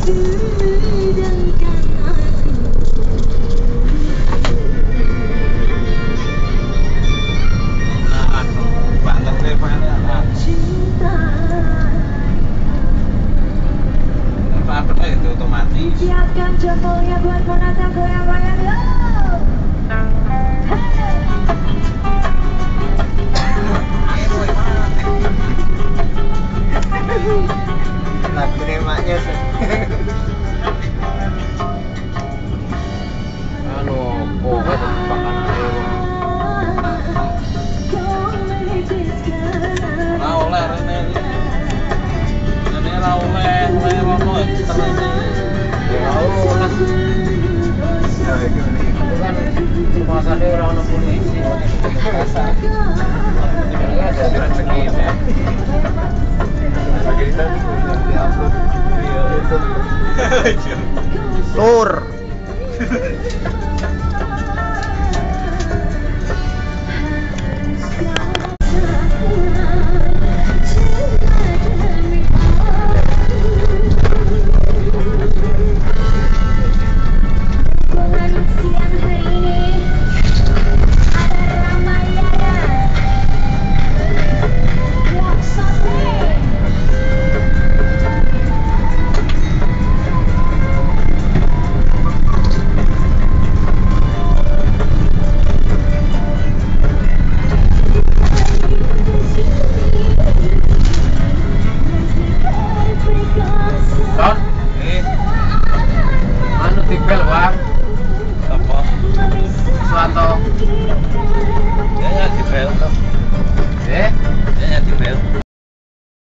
Sedangkan aku cinta. Otomatis. Siapkan jempolnya buat menata goyang-goyang yo. Lagu maknya sih. Anu, pokoknya pakan ae. Ora oleh rene. Rene ora oleh, oleh rono terene. Ya oleh. Ya iku kan masane ora ono polisi. Rezeki ya. Tur.